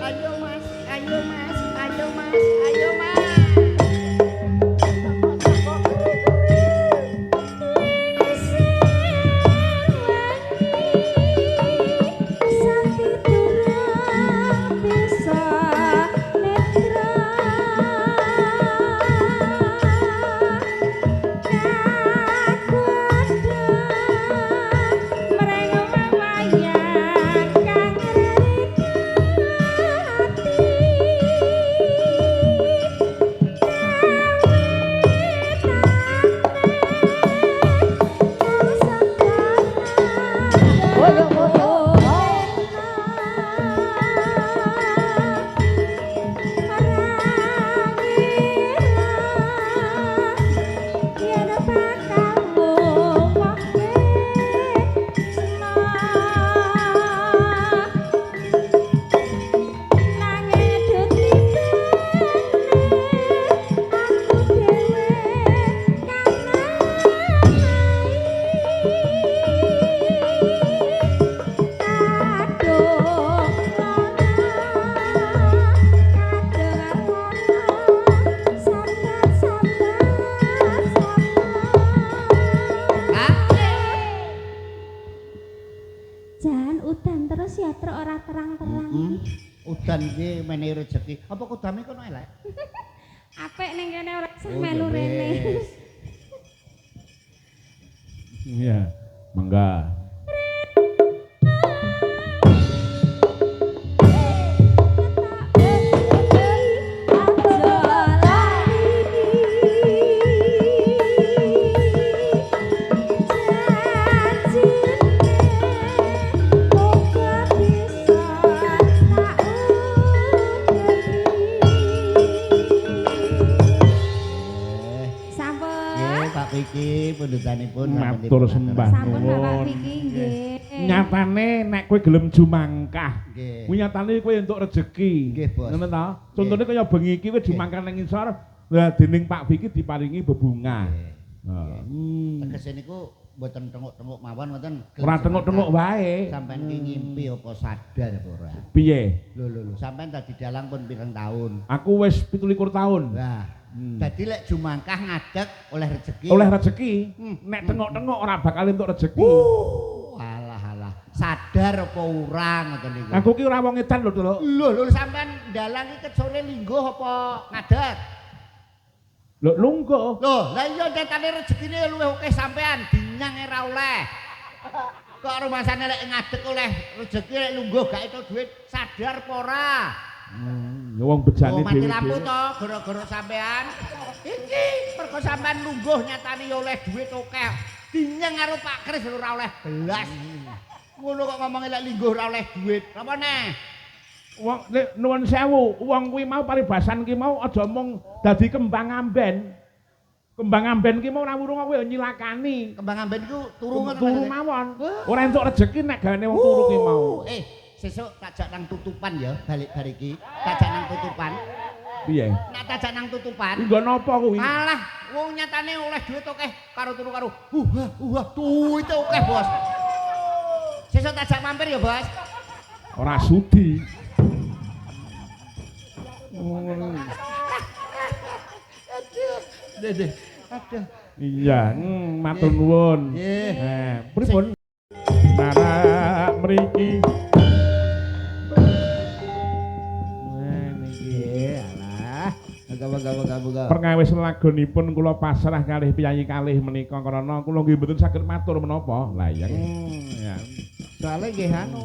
Ayo Mas, ayo Mas, ayo Mas, ayo Mas. Jan udan terus ya truk ora terang-terang. Udan iki menehi rejeki. Apa kudame kono elek? Apik ning kene ora usah Oh, melu ya rene. wis. Iya, mangga. Sampun. Nggih, Pak Vicky pundutanipun Matur sembah Sampun Bapak nuwun. Vicky nggih. Nyatane nek kowe gelem jumangkah, Nggih. kuwi nyatane kowe entuk rejeki. Nggih, Bos. Ngono ta? Contone kaya bengi iki kowe jumangkah nang ngisor, lah dening Pak Vicky diparingi bebungah. Nggih. Nah, Tegese niku mboten tenguk-tenguk mawon ngoten. Ora tenguk-tenguk wae. Sampeyan ki ngimpi apa sadar apa ora? Piye? Lho lho lho, sampeyan dadi dalang pun pirang tahun? Aku wis 27 tahun. Lah, dadi lek jumangkah ngadeg oleh rejeki. Oleh rejeki, nek tengok-tengok ora bakal entuk rejeki. Alah alah, sadar apa ora ngoten niku. Aku ki ora wong edan lho, Lho. Lho lho sampean dalang iki sore lingguh apa ngadeg? Lho lungguh. Lho, lah iya nyatane rezekine luwih akeh sampean dinyang ora oleh. Kok rumasane lek ngadeg oleh rezeki lek lungguh gak itu duit sadar apa ora? Ya wong bejane Oh, mati dhewe. lampu to gara-gara sampean. Iki mergo sampean lungguh nyatane ya oleh duit akeh. Dinyang karo Pak Kris ora oleh belas. Ngono kok ngomongi lek lungguh ora oleh duit. Apa neh? Wong nek nuwun sewu, wong kuwi mau paribasan ki mau aja mung dadi kembang amben. Kembang amben ki mau ora wurung kowe nyilakani. Kembang amben iku turu ngono Turu maksudnya? mawon. Ora entuk rejeki nek gawane wong turu ki mau. Sesuk tak jak nang tutupan ya, balik bar iki. Tak jak nang tutupan. Piye? Nek tak jak nang tutupan, Nggo napa kuwi? malah wong nyatane oleh duit akeh karo turu karo duit akeh, Bos. Sesuk tak jak mampir ya, Bos. Ora sudi. Aduh. Aduh. Iya, matur nuwun. Nggih. Pripun? Narak mriki. Niki. Nggih, alah. Moga moga moga. Perkawis lagonipun kula pasrah kalih piyayi kalih menika krana kula nggih mboten saged matur menapa. Lah iya. Ya. Soale nggih anu.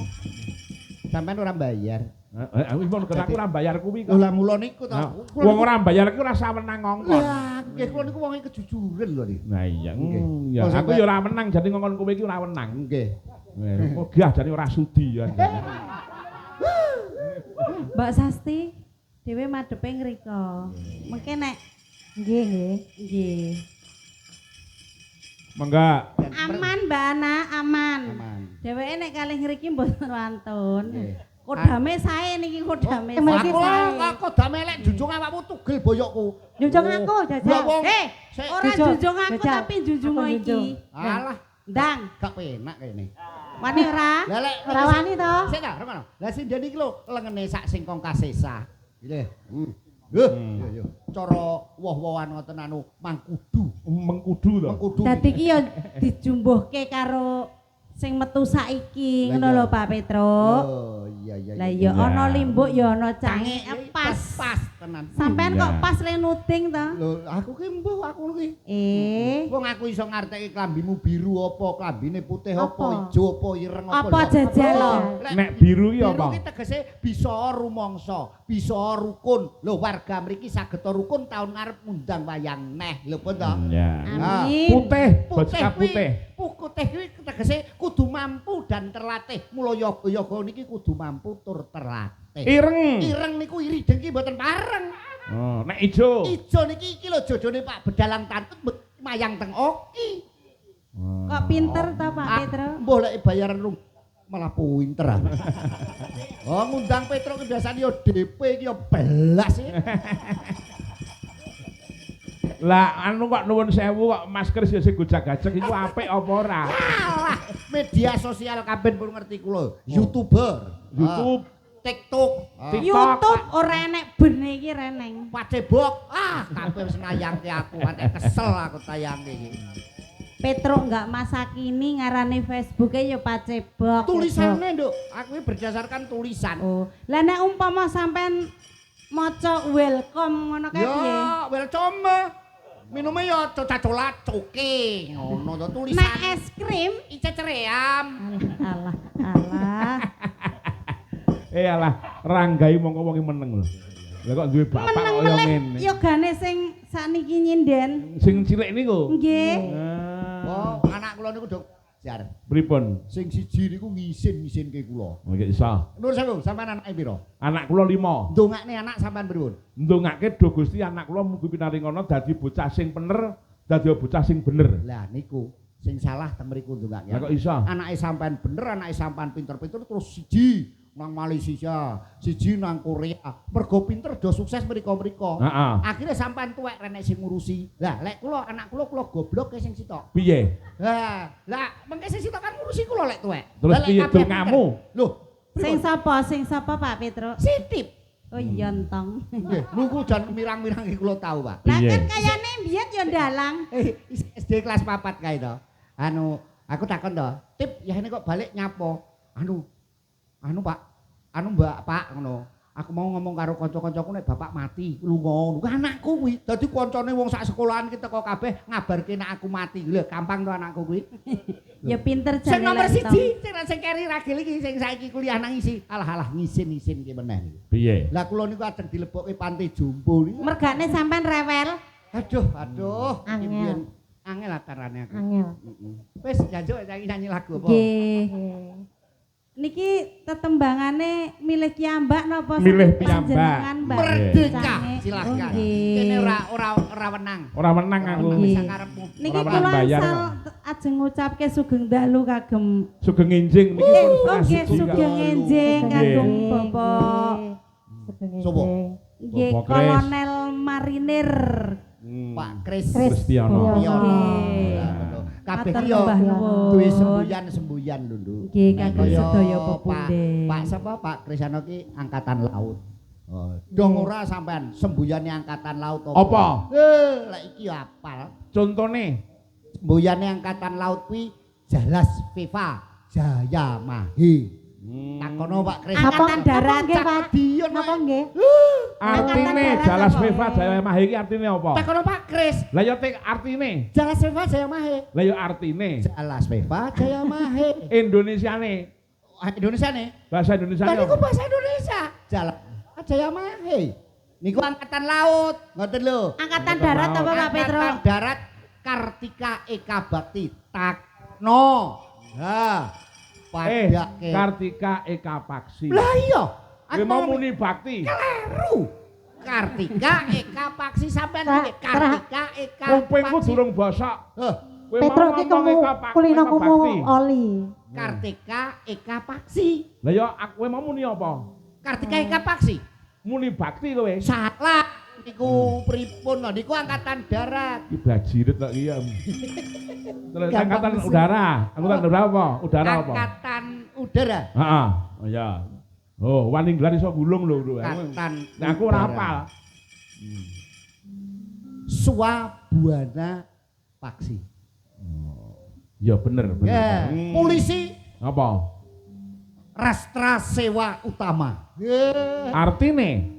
Sampeyan ora bayar. Heeh, wong aku ora bayar kuwi kok. Lah mula niku to. Wong ora bayar kuwi ora sawenang ngongkon. Lah, nggih kula niku wonge kejujuran lho niku. Nah iya. Nggih. Ya, Kok aku sampe- ya ora menang jane ngongkon kowe iki ora wenang. Nggih. Kok gah jane ora sudi ya. Mbak Sasti, Dhewe madhepe ngriko. Mengke nek Nggih, nggih. nggih. Mangga. Aman Mbak Ana, aman. Aman. Dheweke nek kalih ngriki mboten wantun. Nggih. Kodame sae niki kodame. Mriki Aku sae. aku dame lek junjung awakmu tugel boyokku. Junjung aku, jajal. Lah wong Eh, sik- ora Jujung, junjung aku jajal. tapi junjung Aku iki. junjung. Alah, Ndang, gak penak kene. wani ora? Lah lek Ora wani to? Sik ta, rokono. Lah sinden iki lho lengene sak singkong kasesa. Nggih. Yo, yo yo. Cara woh-wohan ngoten anu mangkudu. Mengkudu to. Mangkudu. Dadi iki ya dijumbuhke karo sing metu saiki Lah ngono iya. lho Pak Petro. Oh, iya iya. Lah ya ana limbuk ya ana Cange cange pas. pas tenan. Sampean Iya. kok pas le nuding to? Lho, aku ki mbuh aku ki. Eh, Wong aku iso ngarteki klambimu biru apa, klambine putih apa, Apa? ijo apa, ireng apa. Apa jajal lho? lho? Lek Nek biru ki biru apa? ki tegese bisa rumangsa, bisa rukun. Lho warga mriki saged rukun taun ngarep ngundang wayang neh. Lho pun to. Ya. Amin. Putih, Putih bocah kuwi, putih. putih kuwi tegese kudu mampu dan terlatih. Mula yoga-yoga niki kudu mampu tur terlatih. Ireng. Ireng niku iri dengki mboten pareng. Oh, nek ijo. Ijo niki iki lho jodone Pak Bedalang Tantut mayang teng oki. Oh. Kok pinter to Pak Ah, Petro? Mbuh lek bayaran rung malah pinter aku. Oh ngundang Petro ki biasane yo DP iki yo belas iki. Lah anu kok nuwun sewu kok Mas Kris ya sing gojak-gajek iku apik apa ora? Alah, media sosial kabeh pun ngerti kula. YouTuber, YouTube, TikTok, TikTok. YouTube ora enek bene iki reneng. Facebook. Ah, kabeh wis nayangke aku, antek kesel aku tayangke iki. Petro enggak masa kini ngarani Facebooke ya pacebok. Tulisane, Nduk, aku iki berdasarkan tulisan. Oh, lah nek umpama sampean maca welcome ngono kae piye? Ya, welcome. Minume ya coca-cola coke ngono to tulisan. Nek es krim Ice ceream. alah alah. Eh alah, ranggai mongko wong meneng lho. Lah kok duwe bapak Meneng kaya meleh ngene. yogane sing sakniki nyinden. Sing cilik niku. Nggih. Ah. Oh, anak kula niku dok jar. Pripun? Sing siji niku ngisin-ngisinke kula. Oh, iki iso. Nur sewu, sampean anake pira? Anak kula 5. Ndongakne anak sampean pripun? Ndongake do Gusti anak kula mugi pinaringana dadi bocah sing pener, dadi bocah sing bener. Lah niku sing salah teng mriku ndongakne. Lah kok iso? Anake sampean bener, anake sampean pinter-pinter terus siji nang Malaysia, siji nang Korea. Mergo pinter do sukses mriko-mriko. Heeh. Akhirnya sampean tuwek renek sing ngurusi. Lah lek kula anak kula kula goblok sing sitok. Piye? Lah, lah mengke sing sitok kan ngurusi kula lek tuwek. Terus Lah, lek piye kabeh pinter. dongamu? Loh, Sing pripun? sapa? Sing sapa Pak Petro? Sitip. Oh iya entong. Nggih, niku jan mirang-mirang iki kula tau, Pak. Lah Piye? kan kayane mbiyen ya ndalang. Eh, SD kelas 4 kae to. Anu, aku takon to, "Tip, ya ini kok balik nyapo?" Anu, anu Pak, anu Mbak, Pak ngono. Aku mau ngomong karo kanca-kancaku nek bapak mati, lunga ngono. Ku anakku kuwi. Dadi kancane wong sak sekolahan ki teko kabeh ngabarke nek aku mati. Lho, gampang to anakku kuwi. Ya pinter Sing jane. nomor lentong. siji, sing keri ragil iki sing saiki kuliah nang isi. Alah-alah ngisin-isin ki meneh iki. Piye? Lah kula niku ajeng dilebokke panti jompo niku. Mergane sampean rewel. Aduh, aduh, iki Angel. mbiyen angel acarane aku. Angel. Heeh. Wis njanjuk saiki nyanyi lagu apa? Nggih. Nggih. Niki tetembangane milih piyambak napa Milih piyambak. panjenengan, Mbak? Merdeka, Cange. silahkan. Oh, nggih. Kene ora ora ora wenang. Ora menang aku. Ora Nggih. sakarepmu. Niki Ora kula menang bayar asal ajeng ngucapke sugeng dalu kagem Sugeng enjing niki pun Oh setengah nggih siji kok. sugeng enjing Nggih. kagem Bapak Sugeng Sopo? enjing. nggih Bapak Kris. Kolonel Marinir. Hmm. Pak Kris Kristiono. Priyono. Nggih. Lah, ngono. Kabeh Matur ki yo sembah nuwun. duwe sembuyan-sembuyan lho, Nduk. Nggih kagem Kaya sedaya Pak pepundhen. Pak sapa Pak Krisano ki angkatan laut. Oh, dong ora sampean sembuyane angkatan laut apa? Apa? Eh, lek iki yo apal. Contone Sembuyane angkatan laut kuwi Jalas Viva Jaya Mahi. Takono Pak Kris. Angkatan darat nggih, Pak? Dion Napa nggih? Artine Angkatan darat Jalas apa? Viva Jaya Mahe iki artine apa? Takono Pak Kris. Lah ya tek artine. Jalas Viva Jaya Mahe. Lah ya artine. Jalas Viva Jaya Mahe. Indonesiane. Ah, Indonesia nih. Bahasa Indonesia. Lah niku bahasa Indonesia. Jalas Jaya Mahe. Niku angkatan laut, ngoten lho. Angkatan darat apa Pak Petro? Angkatan darat Kartika Eka Bakti Takno. Ha. Padake. Kartika Eka Paksi. Lah iya. Kowe mau muni bakti. Kleru. Kartika Eka Paksi sampean iki Kartika Eka Kupingku durung bosok. Heh, Kowe Petruk ki ngomong kemu Eka Pak- kulino Eka kumu Bakti. oli. Kartika Eka Paksi. Lah ya aku kowe mau muni apa? Kartika Eka Paksi. Muni bakti kowe. Salah. Niku pripun lho niku angkatan darat. Iki bajirit kok iki ya. Terus Gampang angkatan mesin. udara, angkatan udara apa? Udara apa? Angkatan udara. Heeh. Oh iya. Oh, wani gelar iso gulung lho, Bro. Angkatan Nah, aku ora hafal. Swabuana Paksi. Ya bener, bener. Ya, polisi Apa? Rastra Sewa Utama. Yeah. Artine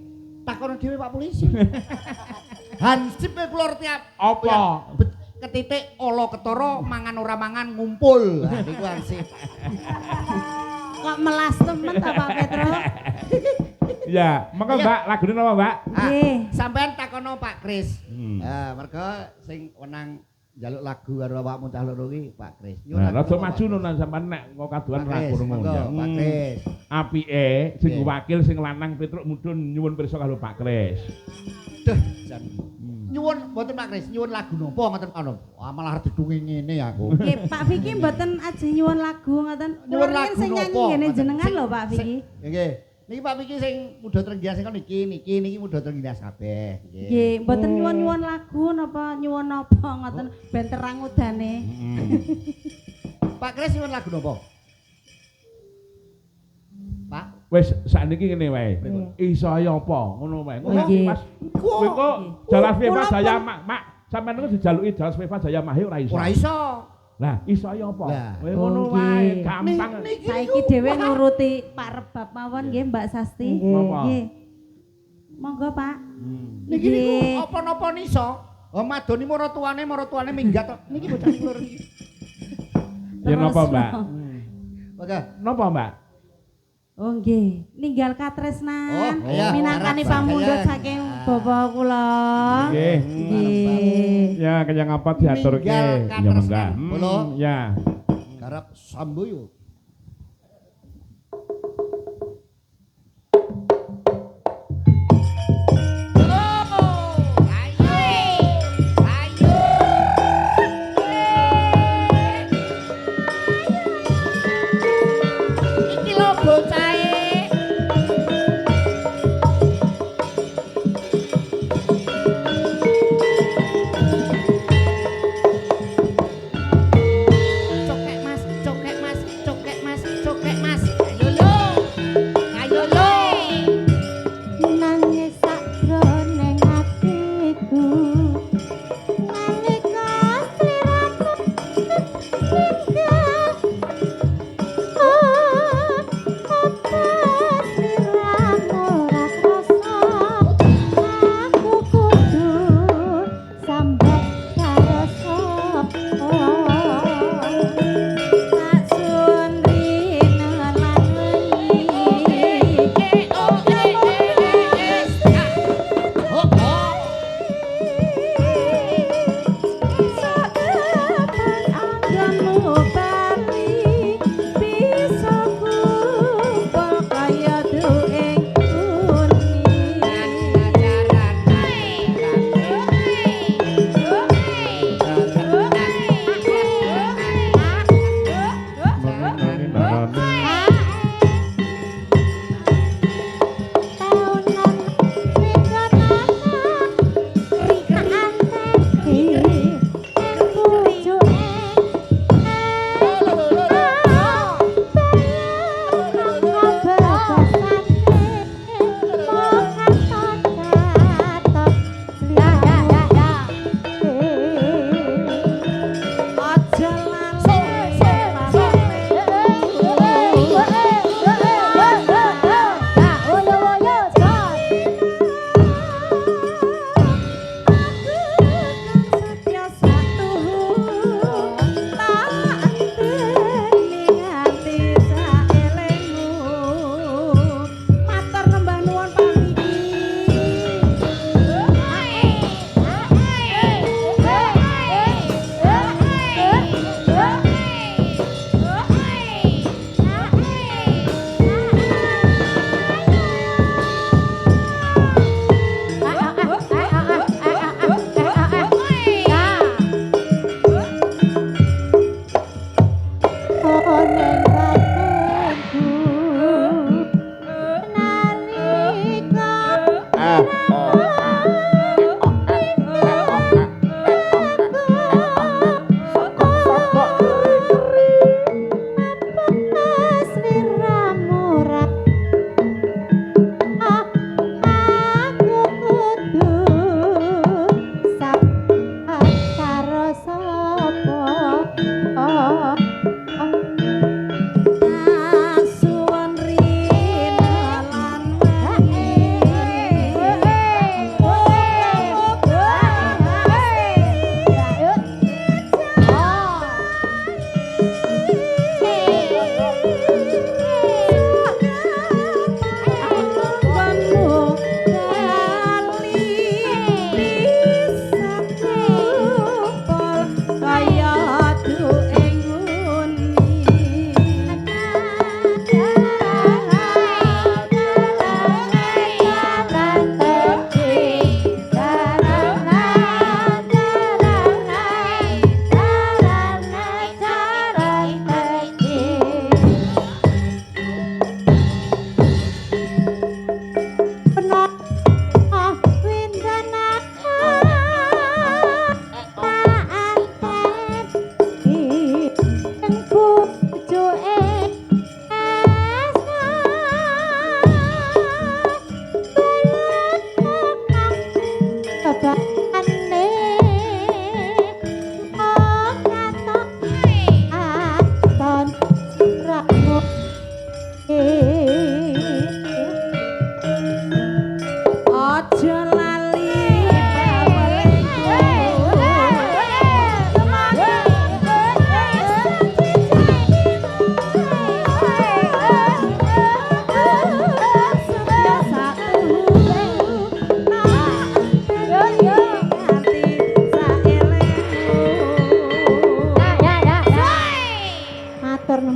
Takono dhewe Pak polisi. Hansip e kula tiap apa? Ketitik ala ketara mangan ora mangan ngumpul. Lah niku hansip. Kok melas temen ta Pak Petruk? Ya, monggo Iya. Mbak, lagune napa, Mbak? Ah, Nggih. sampean takono Pak Kris. Hmm. Ah, mergo sing wenang njaluk lagu karo awakmu cah loro iki Pak Kris. Nyuwun Nah, lagu rada napa, maju Pak Kris? nunan sampean nek kok kaduan Pak ra Kris, krungu monggo, ya. Pak Kris. Apike sing Nggih. wakil sing lanang Petruk mudhun nyuwun pirsa karo Pak Kris. Duh, jan. Nyuwun mboten Pak Kris, nyuwun lagu napa ngoten mawon. Wah, malah didungi ngene aku. Nggih, Pak Vicky mboten ajeng nyuwun lagu ngoten. Kula Nyuwun riyen lagu sing nyanyi napa? ngene Ngoten. jenengan Sing- lho Pak Vicky. Nggih. Niki Pak Vicky sing muda trenggias sing niki niki niki muda trenggias kabeh. Nggih. Nggih, mboten nyuwun-nyuwun lagu napa nyuwun napa ngoten ben terang udane. Pak Kris nyuwun lagu napa? Pak, Wis sakniki ngene wae. Pripun? Iso ya apa ngono wae. Ngono Nggih. Mas. Kowe kok Jalas Viva Kula Jaya pun- Mak, Mak, sampean niku dijaluki Jalas Viva Jaya Mahe ora iso. ora iso. Lah, iso ya apa? Lah. Kowe ngono Oh, wae, nggih. gampang. Niki Saiki dhewe nuruti Pak Rebab mawon nggih Mbak Sasti. Napa? Nggih. Monggo Pak. Niki niku Nggih. apa-napa niso. Oh madoni maratuane minggat tok. Niki bocah niku loro niki. Ya napa, Terus, Mbak? Monggo. Napa, Mbak? Oh nggih, ninggal katresnan. Oh, iya. Minangkani Garap pamundhut bagian. saking bapa kula. Nggih. Nggih. Ya, kaya ngapa diaturke? Ninggal Ya katresnan. monggo. Bolo. Ya. Garap Samboyo. Iki lho bocahe. Cokek Mas, cokek Mas, cokek.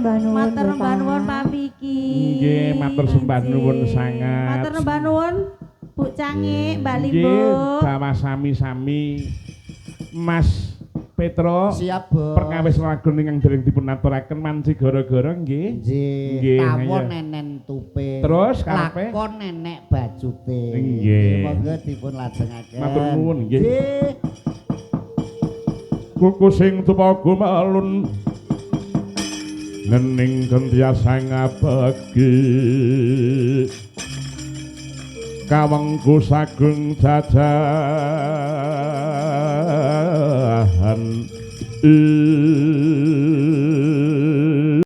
sembah nuwun. Matur Bapak. sembah nuwun Pak Vicky. Nggih, matur sembah nuwun sangat. Matur sembah nuwun Bu Cangik, Mbak Nggih, Limbo. bawa sami-sami Mas Petro. Siap, Bos. Perkawis lagu ingkang dereng dipun aturaken manci gara-gara nggih. Nggih, Nggih, tawon ayo. nenen tupe. Terus karepe? Lakon nenek bajute. Nggih. Monggo dipun lajengaken. Matur nuwun nggih. Nggih. Kuku sing tupa gumelun nening gentiasa ngabegi kawengku sagung jajahan ing.